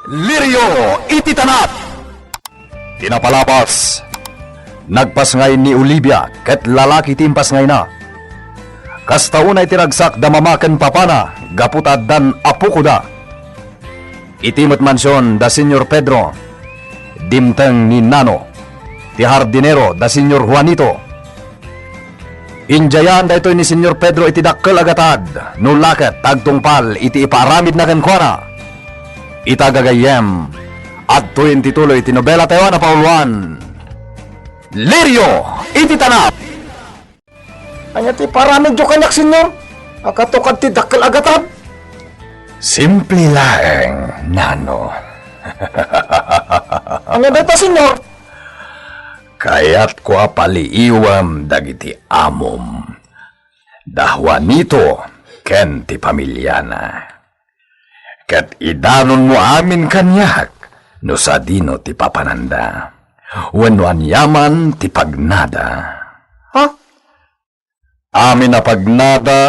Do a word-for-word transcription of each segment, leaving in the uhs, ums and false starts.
Lirio iti tanap. Ti napalabas, nagpasngay ni Olivia ket lalaki ti impasngayna. Kasta unay ti ragsak da mama ken papana gapu ta addan apokoda. Iti met mansion da Señor Pedro, dimteng ni Nano. Ti hardinero da Señor Juanito. Injayaan daytoy ni Señor Pedro iti dakkel a gatad, no la ket ta agtungpal iti ipaaramidna kenkuana. Ita gagayyem, adtoyen ti tuloy ti nobela tayo a napauluan, Lirio iti Tanap. Ania ti paramidyo kaniak, Señor? Agkatukad ti dakkel a gatad? Simple laeng, Nano. Ania dayta, Señor? Kayatko a paliiwem dagiti amom, da Juanito ken ti pamiliana. Ket idanonmo amin kaniak no sadino ti papananda, wenno aniaman ti pagnada. Ha? Amin a pagnada,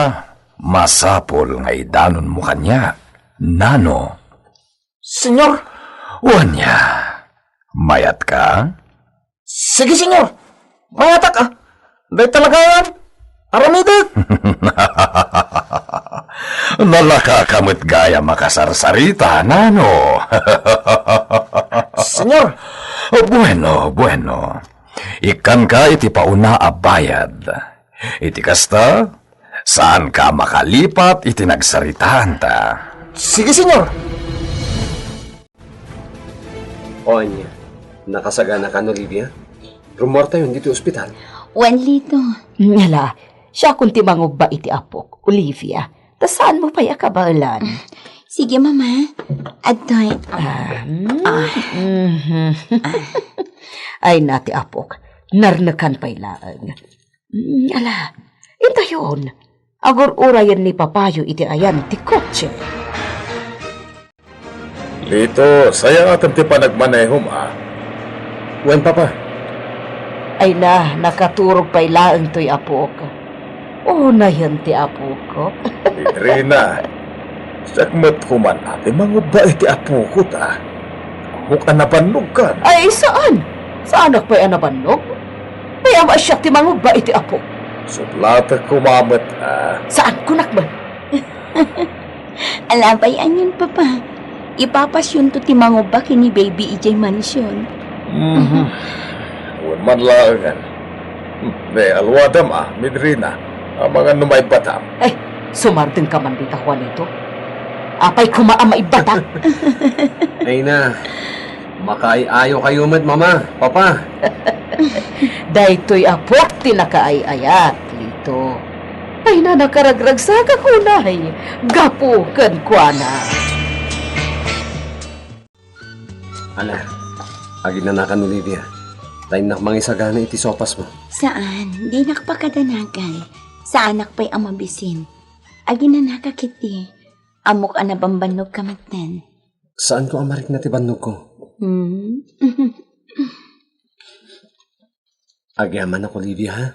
masapul nga idanonmo kaniak, Nano. Señor! Wen aya, mayatka? Sige, Señor! Mayatak, a. Dayta la gayan. Aramidek! Nalaka ka met gayam a kasarsarita, Nano. Señor! Bueno, bueno. Ikkanka iti pauna a bayad. Iti kasta, saanka a makalipat iti nagsaritaanta. Sige, Señor. O ania, nakasaganakan, Olivia? Rummuartayon ditoy ospital? Wen, Lito. Ngala, siakon ti mangubba iti apok, Olivia. Ta saanmo pay a kabaelan. Sige, Mama. Adtoy. Ah, mm, mhm. Ay na ti apok. Narnekan pay laeng. Mm, ala, intayon. Agur-urayen ni Papayo iti ayan ti kotse. Lito, sayaatem ti panagmanehom, a. Wen, Papa. Ay na, nakaturog pay laeng toy apok. Unayen ti apok. Ni Trina, siak met koma a ti mangubba iti apok ta. Ammok a nabannogkan. Ay, saan? Saanak pay a nabannog? Mayam a siak ti mangubba iti apok. Suplatek koma met, a. Saan, kunak met? Ala, bay-anyon, Papa. Ipapasyonto ti mangubba ken ni Baby idiay mansion. Mhm. Wen man laengen. Hmm, ne, aluadam, a, Midrina. Amangan no maibbatam. Ay, sumardengka man dita, Juanito. Apay koma a maibbatak? Ay na, makaay-ayokayo met, Mama, Papa. Daytoy apok ti nakaay-ayat, Lito. Ay na, nakaragragsakak unay gapu kenkuana. Ala, aginanakan, Olivia. Ta innak mangisagana iti sopasmo. Saan, dinak pakadanagan. Saanak pay a mabisin. Aginanaka ketdi. Ammok a nabambannogka metten. Saanko a marikna ti bannogko. Hmm? Agyamanak, Olivia, ha?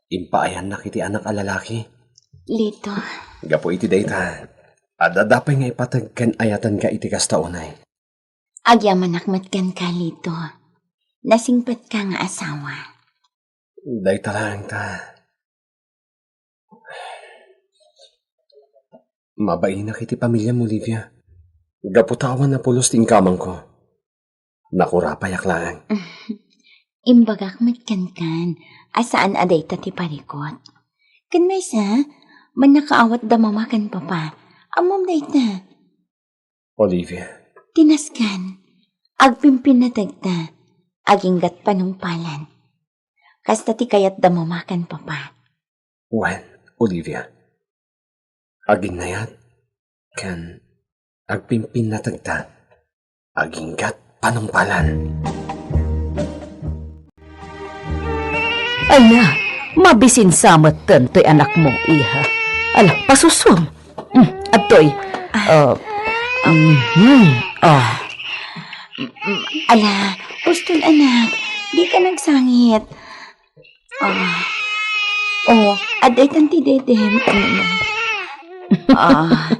Impaayannak iti anak a lalaki. Lito. Gapu iti dayta, adda pay nga ipateg ken ayatenka iti kasta unay. Agyamanak met kenka, Lito. Nasingpetka nga asawa. Dayta laeng ta. Mabainak iti pamiliam, Olivia. Gapu ta awan a pulos ti inkamangko. Nakurapayak laeng. Imbagak met kenkan a saan a dayta ti parikut. Ken maysa, mannakaawat da mama ken papa. Ammom dayta. Olivia. Ti nasken, agpimpinnategta, aginggat panungpalan. Kasta ti kayat da mama ken papa. Wen, Olivia. Aginnayat ken agpimpinnategta, aginggat panungpalan. Ania, mabisinsa metten toy anakmo, iha. Ala, pasusom. Mm, adtoy. Ah, mhm, ah. Ala, uston, anak. Dika nagsangit. Ah. Oh, adda itan ti dedem. Mm. Ah.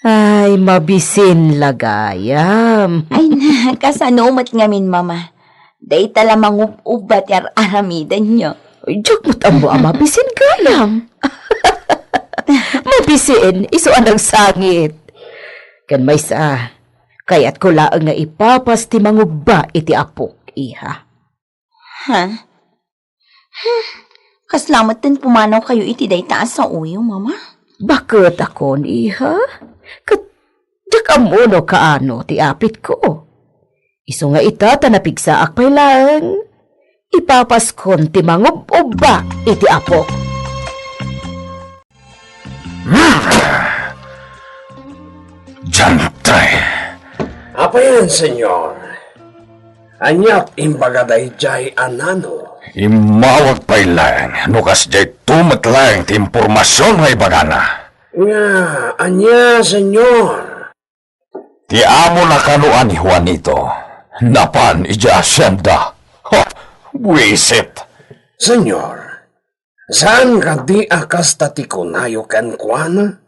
Ay, mabisin la gayam. Ay na, kasano met ngamin, Mama? Dayta la mangub-ubba ti ar-aramidenyo. Ay, diak met ammo a mabisin gayam. Mabisin, isu a nagsangit. Ken maysa, kayatko laeng nga ipapas ti mangubba iti apok, iha. Ha? Hmm, kasla met ten pumanawkayo iti dayta a saoyo, Mama? Baket akon, iha. Ket diak ammo no kaano ti apitko. Isu nga ita ta napigsaak pay laeng, ipapaskon ti mangub-ubba iti apok. Diantre! Apayen, Senyor? Aniat imbaga daydiay a nano? Immawag pay laeng no kasdiay to met laeng ti impormasion nga ibagana. Nga, ania, Senyor? Ti amona kano a ni Juanito, napan idiay asienda. Ha! Buisit! Senyor, saan kadi a kasta ti kunayo kenkuana,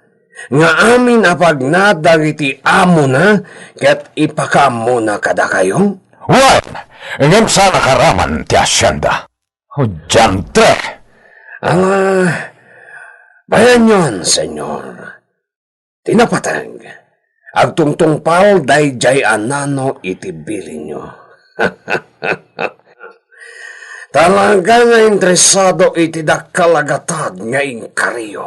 nga amin a pagna dagiti amona ket ipakaammona kadakayo? Wen, ngem saan a karaman ti asienda. O, diantre! Ala, payenyon, Senyor. Ti napateg, agtungtungpal daydiay a nano iti bilinyo. Talaga nga interesado iti dakkel a gatad nga inkariyo.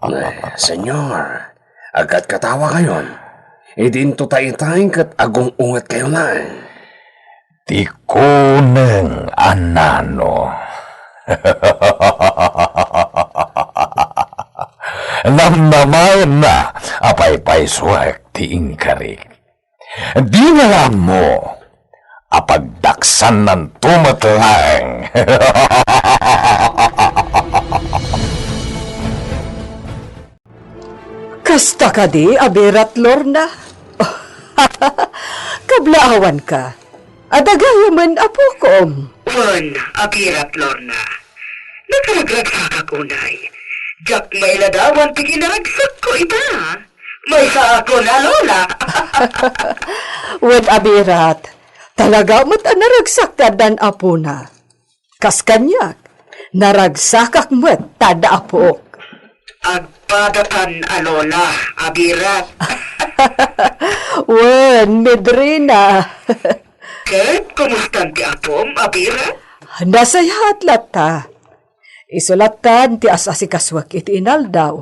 Eh, Senyor, agkatkatawakayon. Idinto ta itay ket agung-ungetkayo laeng. Ti kuneng a nano. Namnamaenna a paypaysuek ti inkarik. Dina la ammo a pagdaksannanto met laeng. Kasta kadi a birat, Lorna? Kablaawanka. Adda gayamen, apokom. Wen, a birat, Lorna. Nakaragragsakak unay. Diak mailadawan ti kinaragsakko ita. Maysaakon a lola. Wen, a birat. Talaga met a naragsak ti addan apona. Kas kaniak, naragsakak met ta adda apok. Agpadatan a lola, a birat. Wen, Medrina. Ket kumustan ti apom, a birat? Nasayaat latta. Isu lattan ti as-asikasuak iti inaldaw.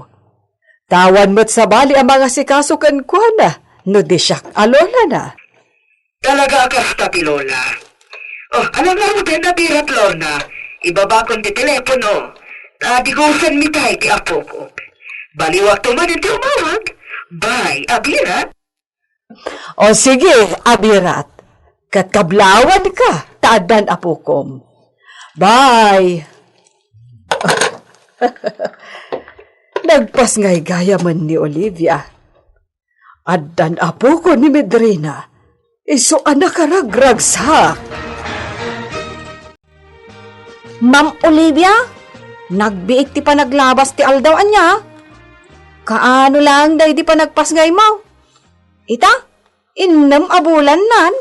Awan met sabali a mangasikaso kenkuana no di siak a lolana. Talaga a kasta ti lola. Oh, ala ngaruden, a birat, Lorna. Ibabakon ti telepono. Ta digusenmi tay ti apok. Baliwakto manen ti umawag. Bye, a birat. O sige, a birat. Ket kablawanka ta addan apokom. Bye. Nagpasngay gayamen ni Olivia. Addan apoko ni Medrina, isu a nakaragragsak. Ma'am Olivia, nagbiit ti panaglabas ti aldaw ania? Kaano laeng daydi panagpasngaymo? Ita, innem a bulannan.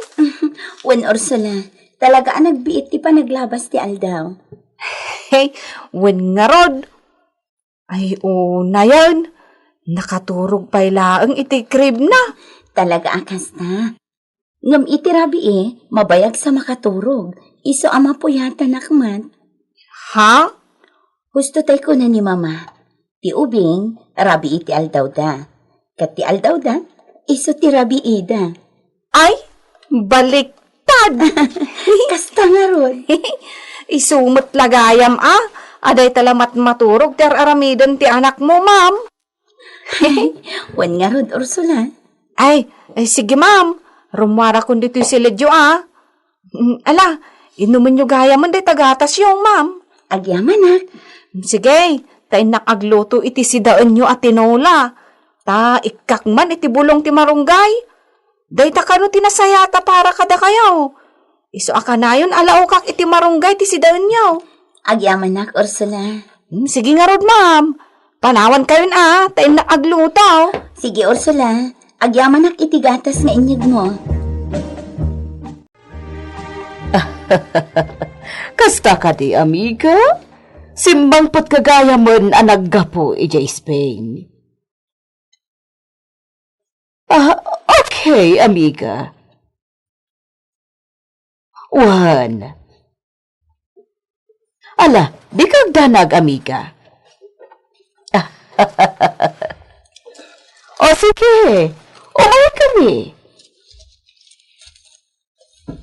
Wen, Ursula, talaga a nagbiit ti panaglabas ti aldaw. Hey, wen ngarud. Ay, unayen, nakaturog pay laeng iti crib na. Talaga a kasta. Ngem iti rabii, mabayag sa makaturog, isu a mapuyatanak met. Ha? Husto tay kuna ni Mama, ti ubing, rabii ti aldawda. Ket ti aldawda, isu ti rabiida. Ay, baliktad! Kasta ngarud. Isu met la gayam a, a dayta la matmaturog ti ar-aramiden ti anakmo, ma'am. Wen ngarud, Ursula. Ay, ay, sige, ma'am. Rummuarakon ditoy siledyo a. Mm, ala, inumenyo gayamen dayta gatasyo, ma'am. Agyamanak. Sige, ta innak agluto iti sidaenyo a tinola. Ta ikkak man iti bulong ti marunggay. Dayta kano ti nasayat a para kadakayo. Isu a kanayon a laokak iti marunggay ti sidaenyo. Agyamanak, Ursula. Hmm, sige ngarud, ma'am. Panawankayon a, ta innak agluto. Sige, Ursula. Agyamanak iti gatas nga inyegmo. Kasta kadi, amiga? Simmangpetka gayamen a naggapu idiay Spain. Ah, okay, amiga. Wen. Ala, dika agdanag, amiga. O sige, umaykami.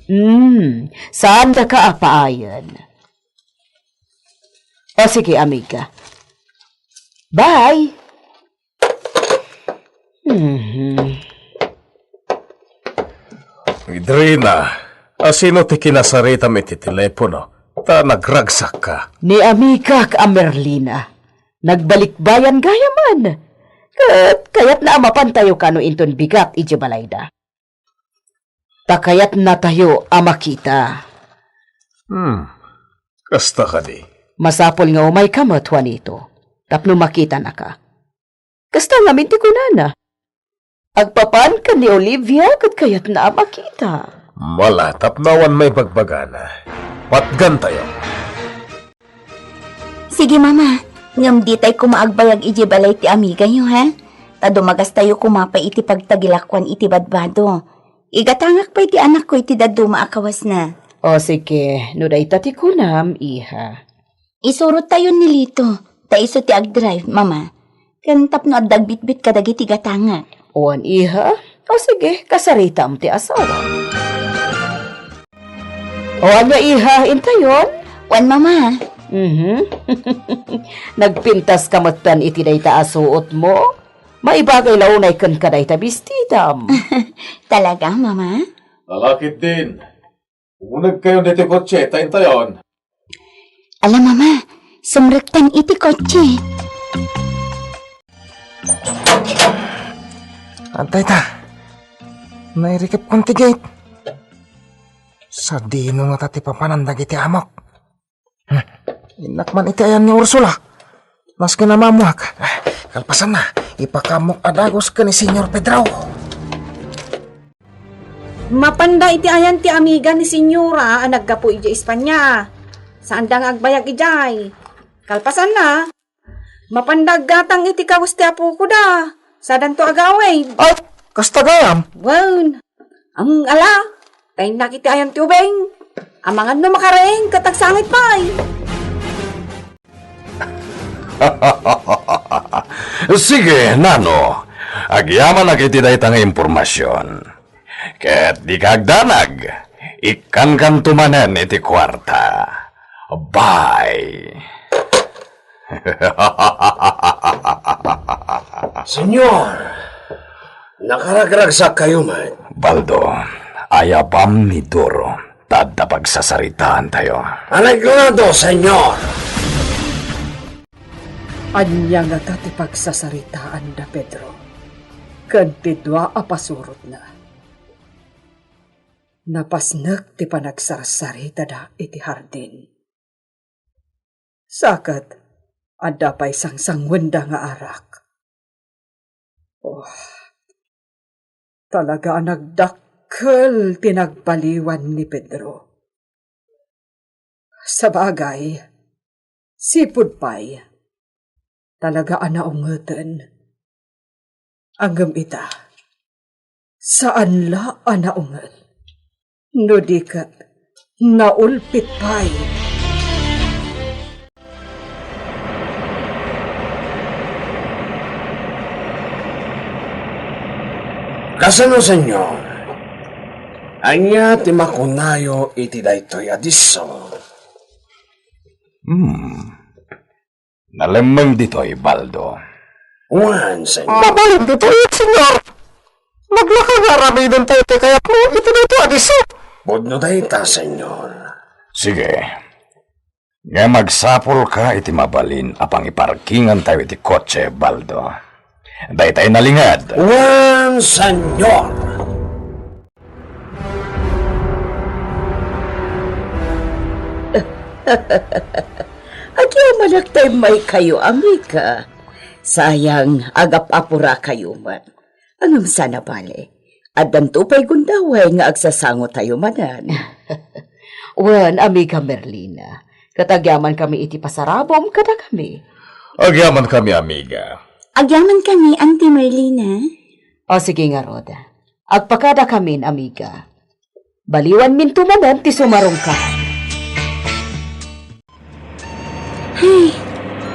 Hmm, saandaka a paayen. O sige, amiga. Bye. Mhm. Idrina, asino ti kinasaritam iti telepono? Ta nagragsakka. Ni amigak a Merlina. Nagbalikbayan gayamen. Ket kayatna a mapantayo kano inton bigat idiay balayda. Ta kayatnatayo a makita. Hmm, kasta kadi. Masapul nga umayka met, Juanito, tapno makitanaka. Kasta ngamin ti kunana. Agpapan ken ni Olivia ket kayatna a makita. Mala, tapno awan maibagbagana. Patgantayo. Sige, Mama. Ngem ditay koma agbayag idiay balay ti amigayo, ha? Ta dumagastayo koma pay iti pagtagilakuan iti badbado. Igatangak pay ti anakko iti dadduma a kawasna. O, sige, no dayta ti kunam, iha. Isurottayon ni Lito, ta isu ti agdrive, Mama. Ken tapno adda agbitbit kadagiti gatangak. Wen, iha? O, sige, kasaritam ti asawa. O, ania, iha, intayon? Wen, Mama. Mhm. Nagpintas ka metten iti dayta a suotmo? Maibagay la unay ken kadayta bistitam. Talaga, Mama? Lalaki din. Umunegkayon iti kotse, ta intayon. Ala, Mama, sumrektan iti kotse. Antay ta. Nairikepkon ti gate. Sadino ngata ti papanan dagiti amok? Hmm. Innak man iti ayan ni Ursula. Maski namamuak. Ah, kalpasanna, ipakaamok a dagus ken ni Señor Pedro. Mapanda iti ayan ti amiga ni Señora a naggapu idiay Espanya. Saanda nga agbayag idiay. Kalpasanna, mapanda aggatang iti kawes ti apoko da. Sadanto agawid. Ay, kasta gayam? Wen. Ang ala, tainnak iti ayan ti ubing. Amangan no makaraing ket agsangit pay. Sige, nano. Agyamanak iti dayta nga impormasion. Ket dika agdanag, ikkankanto manen iti kuarta. Bye. Señor, nakaragragsakkayo met. Baldo, ayabam ni Doro, ta adda pagsasaritaantayo. Ania kunado, Señor? Ania ngata ti pagsasaritaanda, Pedro, ken ti dua a pasurotna? Napasnek ti panagsarsaritada iti hardin. Sa ket, adda pay sangsanguenda nga arak. Oh, talaga a nagdakkel ti nagbaliwan ni Pedro. Sabagay, sipud pay, talaga a naungeten. Ngem ita, saan la a naungel. No di ket, naulpit pay. Kasano, Señor? Ania ti makunayo iti daytoy a disso? Hmm. Nalemmeng ditoy, Baldo. Wen, Señor. Mabalin ditoy, Señor. Naglaka nga aramiden tayo ti kayatmo iti daytoy a disso. Pudno dayta, Señor. Sige. Ngem agsapulka iti mabalin a pangiparkingan tayo iti kotse, Baldo. Daytay nalinged. Wen, Señor. At Ti amanakta immay kayo, amiga. Sayang, agap-apurakayo met. Ngem saan a bale, addanto pay gundaway nga agsasangotayo manen. Wen, amiga Merlina, ket agyamankami iti pasarabom kadakami. Agyamankami, amiga. Agyamankami, Auntie Merlina. O, sige ngarud. Agpakadakamin, amiga. Baliwanminto manen ti sumarungkam. Ay,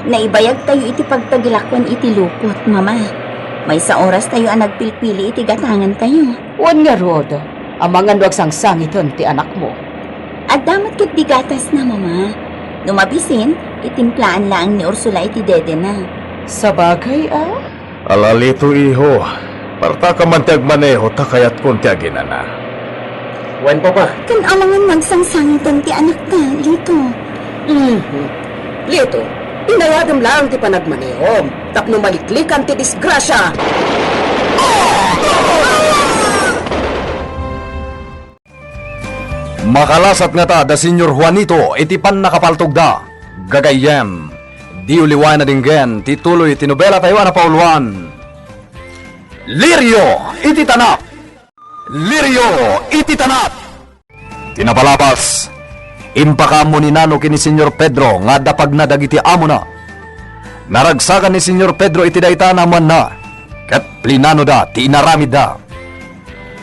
naibayagtayo iti pagtagilakuan iti lupot, Mama. Maysa orastayo a nagpilpili iti gatangantayo. Wen ngarud, amangan no agsangsangiten ti anakmo. Adda met ketdi gatasna, Mama. No mabisin, itimplaan laeng ni Ursula iti dedena. Sabagay a? Ala, Lito, iho, partaka man ti agmaneho ta kayatkon ti aginana. Wen, Papa. Ken amangan no agsangsangiten ti anakta, Lito. Mhm. Lito, inayadem laeng ti panagmanehom tapno maliklikan ti disgrasia. Makalasat ngata da Señor Juanito iti pannakapaltogda. Gagayyem, diyo liwayan a denggen ti tuloy ti nobelatayo a napauluan, Lirio iti Tanap. Lirio iti Tanap. Ti napalabas, impakaammo ni Nano ken ni Señor Pedro nga adda pagna dagiti amona. Naragsakan ni Señor Pedro iti dayta a naammoanna, ket plinanoda ti inaramidda.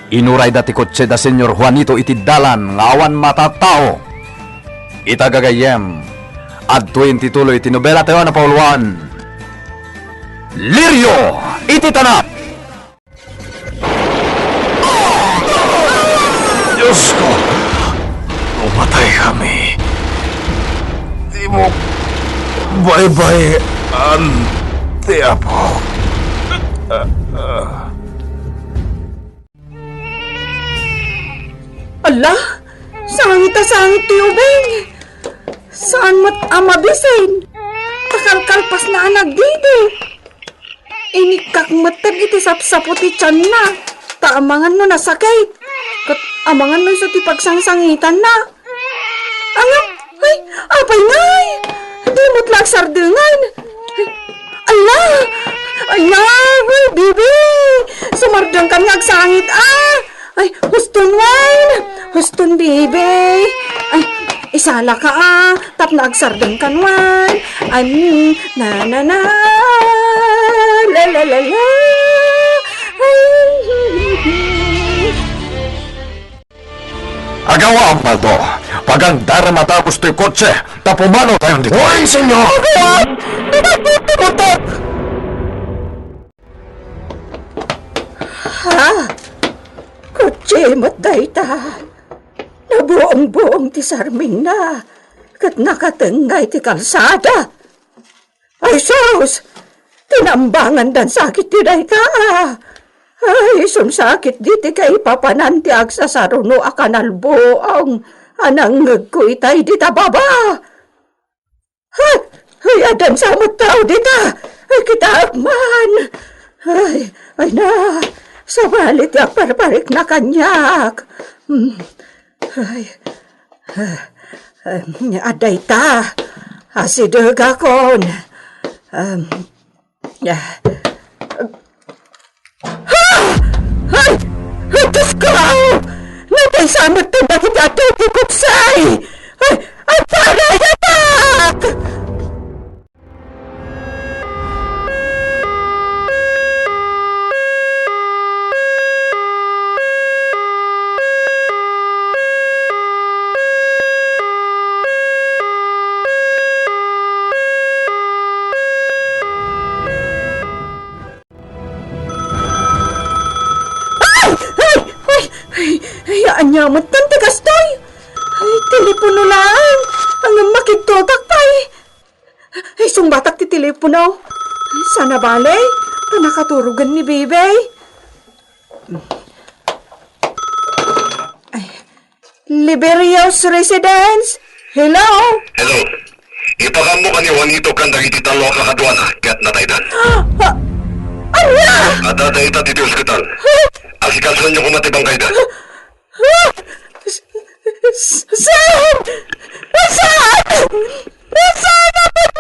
Inurayda ti kotse da Señor Juanito iti dalan nga awan matattao. Ita gagayyem, adtoyen ti tuloy ti nobelatayo a napauluan, Lirio iti Tanap. Diosko, no mataykami, dimo baybay-an ti Apo. Ala, sangit a sangit ti ubing. Saan met a mabisin? Ta kalkalpasna a nagdidi. Inikkak metten iti sapsapo ti tianna, ta amangan no nasakit, ket amangan no isu ti pagsangsangitanna. Aya, ay, apay ngay? Di met la agsardengan. Ay, ala! Ay, na, ay, bibi! Sumardengkan nga agsangit, ah! Ay, huston wen! Huston, bibi! Ay, isalaka, ah! Tapno agsardengkan wen! Ay, mm, na, na, na! La, la, la, la! Ay! Agawa, Arnaldo. Pagangdarem a dagus toy kotse, ta pumanawtayon ditoy. Hoy, senyor! Agawa! Di ba ito tumutok? Ha? Kotse met dayta. Nabuong-buong ti sarmingna, ket nakatengnga iti kalsada. Ay, sus! Tinambangandan sakit ti dayta. Ay, sumsakit diti kaipapanan ti agsasaruno a kanalbuong a nangngegko itay dita baba. Ay, ay, addan sa met tao dita. Ay, kitaek man. Ay, ay na, sabali ti agparparikna kaniak. Hmm. Ay, ah, ah, adda ita. Asidegakon. Um, ah, ah! Ay! Ay, Diyos ko! Natay sa met ti dagiti adda iti kutsay! Ay, ay, parayatak! Ay! Ay! Ay! Ay! Ay, ania met ti kastoy? Ay, telepono laeng. Ngem makidtotak pay. Ay, sungbatak ti telepono. Ay, saan a bale, ta nakaturogen ni Bebe. Ay, Liberia's Residence? Hello? Hello. Ipakaammoka ni Juanito ken dagiti tallo a kakaduana ket nataydan. Ah, ania? Adda dayta ditoy ospital. Ah? Asikarionyo koma ti bangkayda. Ah? S-, s-, saan? Saan? Saan?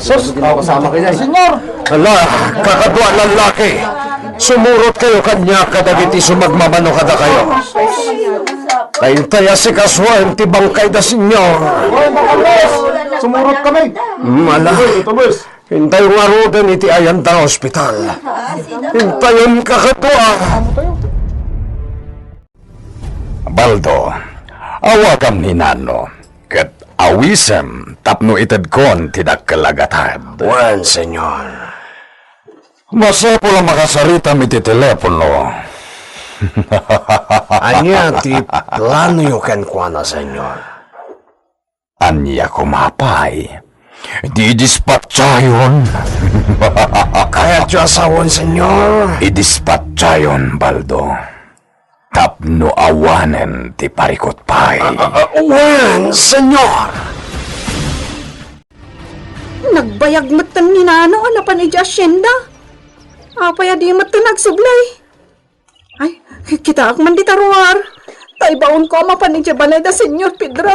Sus, aw, sama ka dyan. Senyor! Ala, kakadua a lallaki, sumurot kayo kaniak kadagiti sumagmamano kadakayo. Kaintayo asikasuan ti bangkayda, Senyor. Sumurot kami. Mm, ala. Ito, boss. Intayo ngaruden iti ayan da nga ospital. Intayon kakadua. Baldo, awagam ni Nano, ket awisem tapno itedkon ti dakkel a gatad. Wen, Senyor. Masapul a makasaritam iti telepono. Ania ti planoyo kenkuana, Senyor? Ania koma pay? Di idispatsayon. Kayatyo a sawen, Senyor? Idispatsayon, Baldo. Tapno awanen ti parikut pay. Ah, ah, ah, wen, Senyor! Nagbayag metten ni Nano a napan idiay asyenda. Apay a di metten agsublay? Ay, kitaak man dita ruar. Ta ibaonko a mapan idiay balay da Senyor Pedro.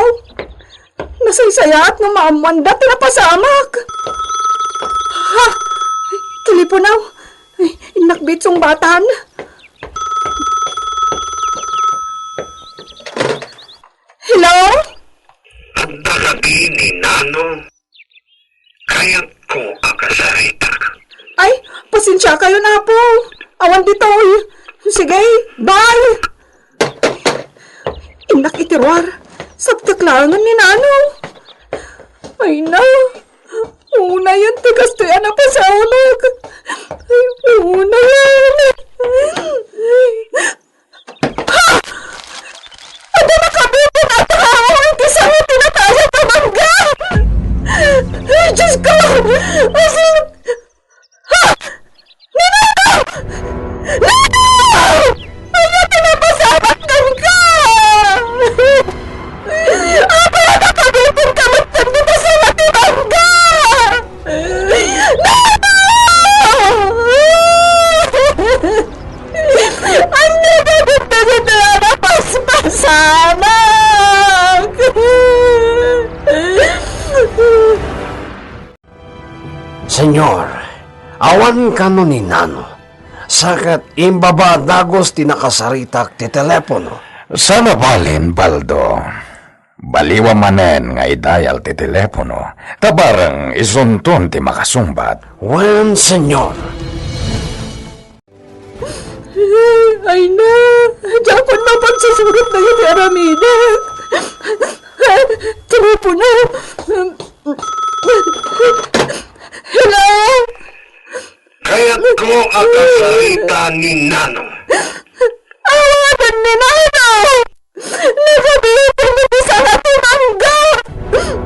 Nasaysayaat no maammoanda ti napasamak. Ha? Teleponaw. Ay, innak bitong batan. Hello? Adda kadi ni Nano? Kayatko a kasaritak. Ay, pasensiakayon, Apo. Awan ditoy. Sige, bye. Innak iti ruar. Sabtek laengen ni Nano. Ay na. Unayen ti kastoy a napasamak. Ay, unayen. Ha! Adda nakabit a tao iti sanga ti natayat a mangga! Ay, Diyos ko! Asin! Ha! Ninano! Ninano! Ania ti napasamak kenka? Apay a nakabitin ka met ken dita sanga ti mangga? Nano! Ania dagiti dagiti a napaspasamak? Senyor, awan kano ni Nano, sa ket imbaba a dagus ti nakasaritak ti telepono. Sana balin, Baldo. Baliwam manen nga idayal ti telepono, ta bareng isunton ti makasungbat. Wen, Senyor. Ay na, diakon mapagsusurot dagiti aramidek. Telepono. Hello? Kayatko a kasarita ni Nano. Awaten ni Nano! Nakabitin iti sanga ti mangga!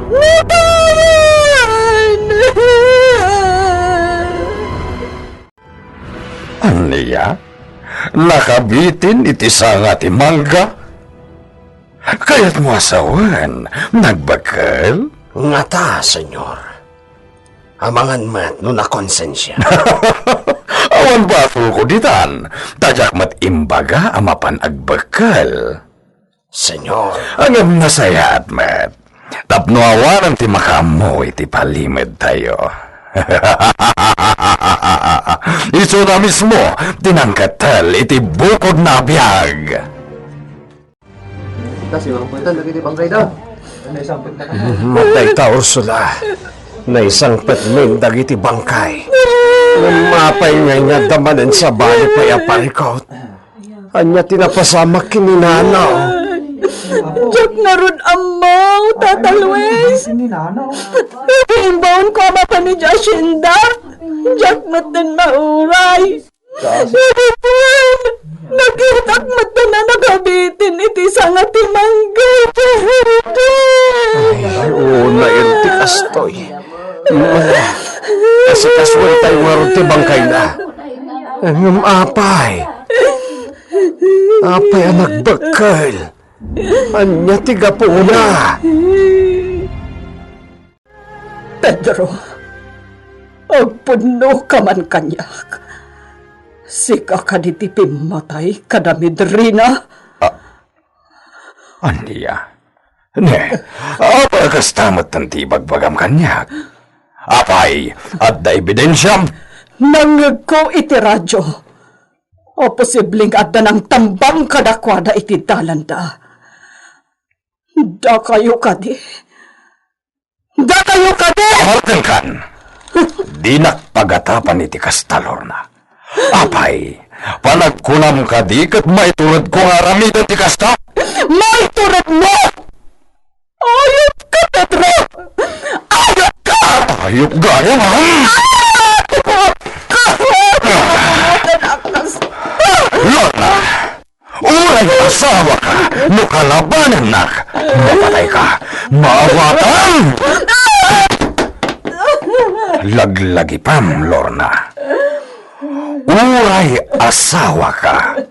Natayan! Ania? Nakabitin iti sanga ti mangga? Kayatmo a sawen, nagbekkel? Ngata, Senyor. Amangan met no nakonsensia. Awan basolko ditan, ta diak met imbaga a mapan agbekkel. Senyor. Ngem nasayaat met. Tapno awanen ti makaammo iti palimedtayo. Isuna mismo ti nangketel iti bukodna a biag. Ita, sinurupotan dagiti bangkayda. Dayta, Ursula. Naisangpetmin dagiti bangkay. Ngem apay nga inyadda manen sa bali pay a parikut? Ania ti napasamak ken ni Nano? Diak ngarud ammo, Tata Luis. Idi imbaonko a mapan idiay asyenda, diak metten mauray. Nakita met a nakabitin iti sanga ti mangga. Ay, una ti kastoy. Asikasuentayo ngarud ti bangkayna. Ngem apay? Apay a nagbekkel? Ania ti gapuna? Pedro, agpudnoka man kaniak. Sika kadi ti pimmatay kada Medrina? Ah, ania? Ne, apay a kasta met ti ibagbagam kaniak? Apay, adda ebidensiam? Nangngegko iti radio. O, posible nga adda nangtambang kadakuada iti dalanda. Dakayo kadi. Dakayo kadi! Amartenkan! Dinak pagatapan iti kasta, Lorna. Apay, panagkunam kadi ket maituredko nga aramiden ti kasta? Maituredmo! Ayupka, Pedro! Ayupka! Ayup gayam, ha? Lorna, uray asawaka no kalabanennak, mapatayka, maawatan! Laglagipam, Lorna. Uray asawaka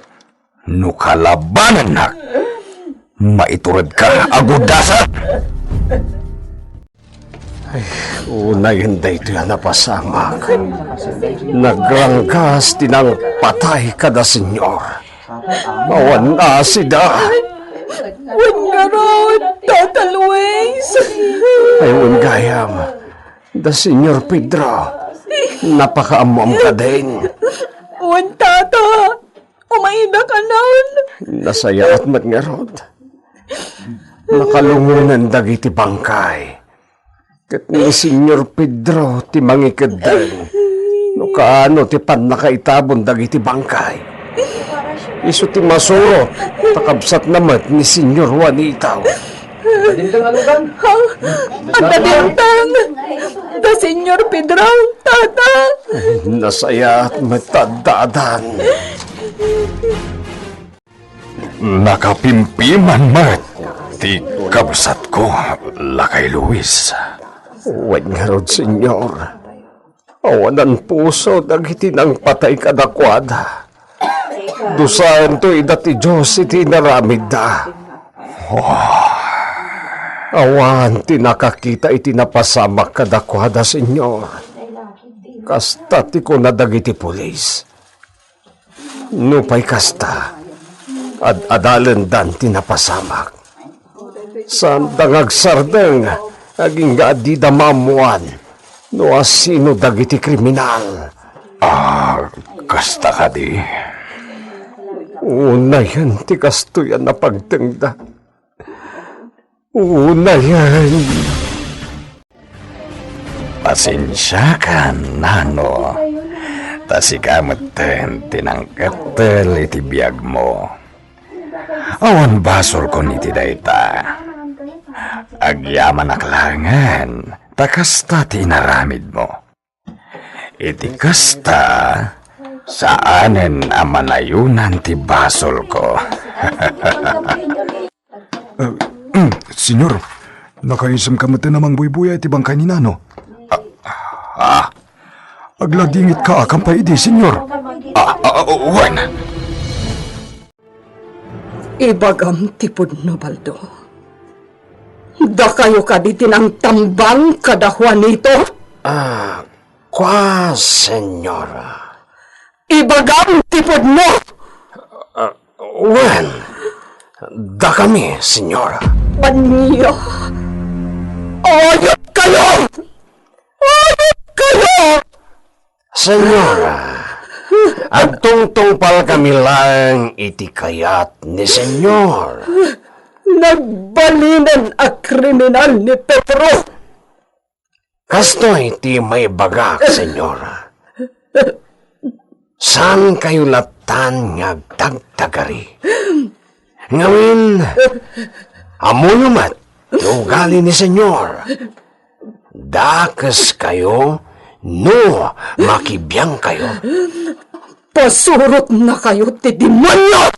no kalabanennak, maituredka a gudasek! Ay, unayen daytoy a napasamak. Nagranggas ti nangpatay kada senyor. Awan asida. Wen ngarud, Tata Luis. Ay, wen gayam. Da Senyor Pedro. Napakaammoam kadin. Wen, Tata. Umayda kanon. Nasayaat met ngarud. Nakalungonen dagiti bangkay. Ket ni Senyor Pedro ti mangikeddeng no kaano ti pannakaitabon dagiti bangkay. Isu ti masurot ta kabsatna met ni Senyor Juanito. Ha? Adda dimteng! Da Senyor Pedro, Tata! Nasayaat met ta adda adan. Nakapimpiman met ti kabsatko, Lakay Luis. Wen ngarud, Senyor. Awanan puso dagiti nangpatay kadakuada. Dusaento ida ti Dios iti inaramidda. Oh. Awan ti nakakita iti napasamak kadakuada, Senyor. Kasta ti kuna dagiti pulis. Nupay kasta, ad-adalendan ti napasamak. Saanda nga agsardeng agingga a dida maammoan no asino dagiti kriminal. Ah, kasta kadi? Unayen ti kastoy a napagtengda. Unayen. Pasensiakan, nano. Ta sika metten ti nangkettel iti biagmo. Awan basolkon iti dayta. Agyamanak laengen, ta kasta ti inaramidmo. Iti kasta, saanen a manayonan ti basolko. Eh, mm, Senyor, nakaisem ka met a mangbuybuya iti bangkay ni Nano? Ah, ah. Agladingit ka, a, kan pay idi, Senyor? Ah, ah, ah, wen. Ibagam ti pudno, Baldo. Dakayo kadi ti nangtambang kada Juanito? Ah, kua, Senyora. Ibagam ti pudno! Ah, wen, dakami, Senyora. Ania? Ayupkayo! Ayupkayo! Senyora, agtungtungpalkami laeng iti kayat ni Senyor. Nagbalinen a kriminal ni Pedro. Kastoy ti maibagak, Senyora. Saankayo latan nga agdagdagari. Ngamin, ammoyo met ti ugali ni Senyor. Dakeskayo no makibiangkayo. Pasurotnakayo ti demonio!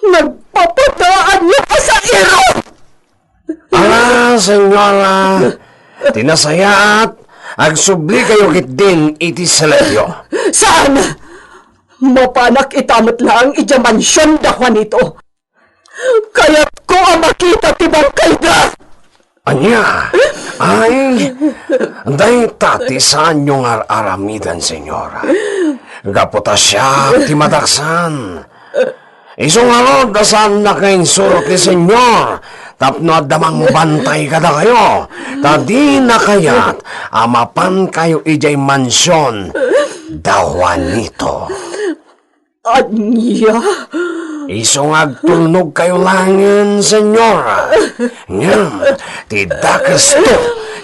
Nagpapadaanyo a sairo! Ah, Senyora, ti nasayaat, agsublikayo ketdin iti selebio. Saan! Mapanak ita met laeng idiay mansion da Juanito. Kayatko a makita ti bangkayda! Ania? Ay, dayta ti saanyo nga ar-aramiden, Senyora. Gapu ta siak ti madaksan. Isu ngarud a saannaka insuro ti Señor tapno adda mangbantay kadakayo, ta dina kayat a mapankayo idiay mansion da Juanito. Ania? Isu nga agtulnogkayo laengen, Señor. Ngem ti dakesto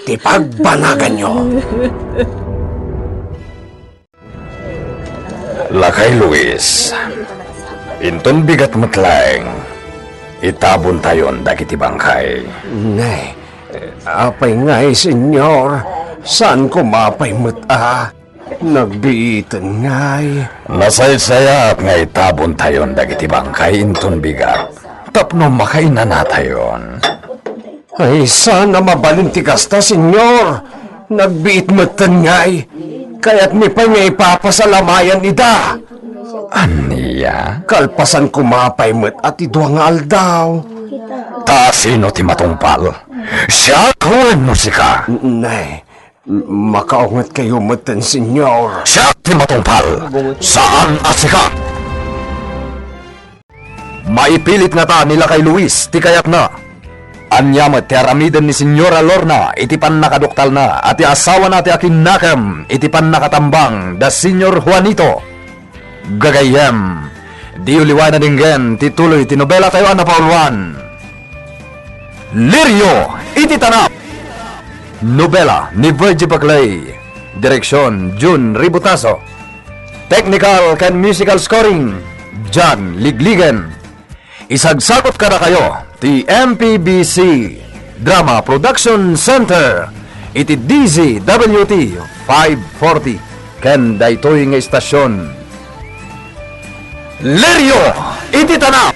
ti pagbanaganyo. Lakay Luis, inton bigat met laeng, itabontayon dagiti bangkay. Nay, apay ngay, Señor? Saan koma pay met a? Nagbiiten ngay. Nasaysayaat nga itabontayon dagiti bangkay inton bigat tapno makainanatayon. Ay, saan a mabalin ti kasta, Señor. Nagbiit metten ngay. Kayatmi pay nga ipapasalamayan ida. Ania? Kalpasan koma pay met a ti dua nga aldaw. Ta sino ti matungpal? Siak wenno sika? Nay, makaungetkayo metten, Señor. Siak ti matungpal, saan a sika. Maipilit ngata ni Lakay Luis ti kayatna. Ania met ti aramiden ni Señora Lorna iti pannakaduktalna a ti asawana ti akinnakem iti pannakatambang da Señor Juanito? Gagayyem, diyo liwayan a denggen ti tuloy ti nobelatayo a napauluan, Lirio iti Tanap. Nobela ni Virgie Baclay. Direksion, Jun Ributaso. Technical ken musical scoring, John Ligligen. Isagsagut kadakayo ti M P B C Drama Production Center iti D Z W T five forty ken daytoy nga istasyon, Lirio iti Tanap.